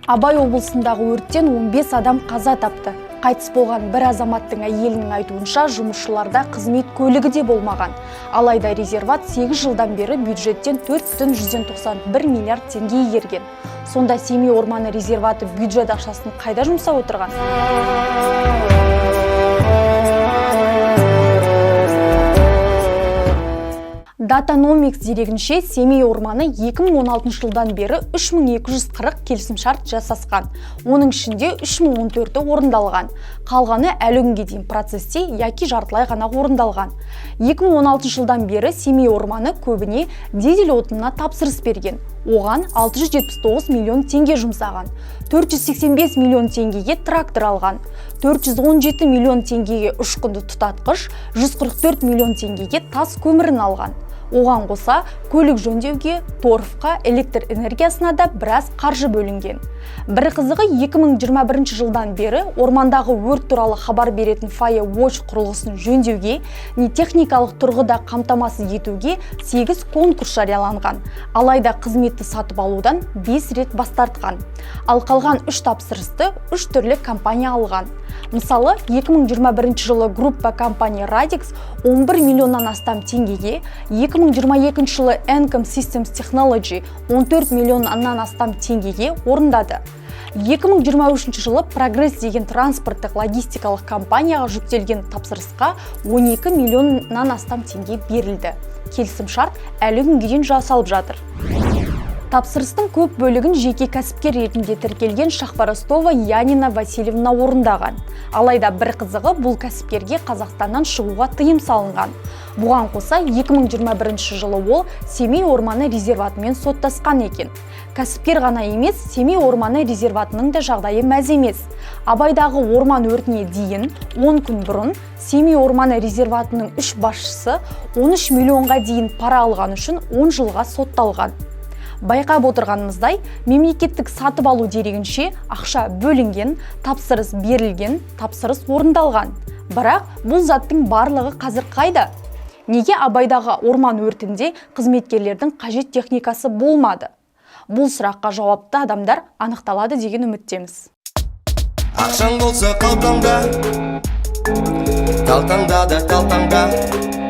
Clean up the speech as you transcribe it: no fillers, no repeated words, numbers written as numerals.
Абай облысындағы өрттен 15 адам қаза тапты. Қайтыс болған бір азаматтың әйелінің айтуынша, жұмысшыларда қызмет көлігі де болмаған. Алайда резерват 8 жылдан бері бюджеттен 4,91 миллиард теңге игерген. Сонда Семей орманы резерваты бюджет ақшасын қайда жұмсап отырған? Датаномикс дерегінше, Семей орманы 2016 жылдан бері 3240 келісімшарт жасасқан. Оның ішінде 3014-і орындалған. Қалғаны әлі күнге дейін процесте яки жартылай ғана орындалған. 2016 жылдан бері Семей орманы көбіне дизель отынына тапсырыс берген. Оған 679 миллион теңге жұмсаған. 485 миллион теңгеге трактор алған. 417 миллион теңгеге ұшқынды тұтатқыш, 144 миллион теңгеге тас көмірін алған. Оған қоса, көлік жөндеуге, торфқа, электр энергиясына да біраз қаржы бөлінген. Бір қызығы, 2021 жылдан бері ормандағы өрт туралы хабар беретін Fire Watch құрылғысын жөндеуге, не техникалық тұрғыда қамтамасыз етуге 8 конкурс жарияланған. Алайда қызметті сатып алудан 5 рет бас тартқан. Ал қалған 3 тапсырысты 3 түрлі компания алған. Мысалы, 2021 жылы группа компания Radix 11 миллионнан астам теңгеге, 2022 жылы Encom Systems Technology 14 миллионнан астам теңгеге орындады. 2023 жылы Прогресс деген транспорттық логистикалық компанияға жүктелген тапсырысқа 12 миллионнан астам теңге берілді. Келісім шарт әлі күнге дейін жасалып жатыр. Тапсырыстың көп бөлігін жеке кәсіпкер ретінде тіркелген Шахпарастова Янина Васильевна орындаған. Алайда бір қызығы, бұл кәсіпкерге Қазақстаннан шығуға тыйым салынған. Бұған қоса, 2021 жылы ол Семей орманы резерватымен соттасқан екен. Кәсіпкер ғана емес, Семей орманы резерватының да жағдайы мәз емес. Абайдағы орман өртіне дейін 10 күн бұрын Семей орманы резерватының үш басшысы 13 миллионға дейін пара алған үшін 10 жылға сотталған. Байқап отырғанымыздай, мемлекеттік сатып алу дерегінше ақша бөлінген, тапсырыс берілген, тапсырыс орындалған. Бірақ бұл заттың барлығы қазір қайда? Неге Абайдағы орман өртінде қызметкерлердің қажет техникасы болмады? Бұл сұраққа жауапты адамдар анықталады деген үміттеміз. Ақшаң болса қалтаңда, талтаңда да, талтаңда.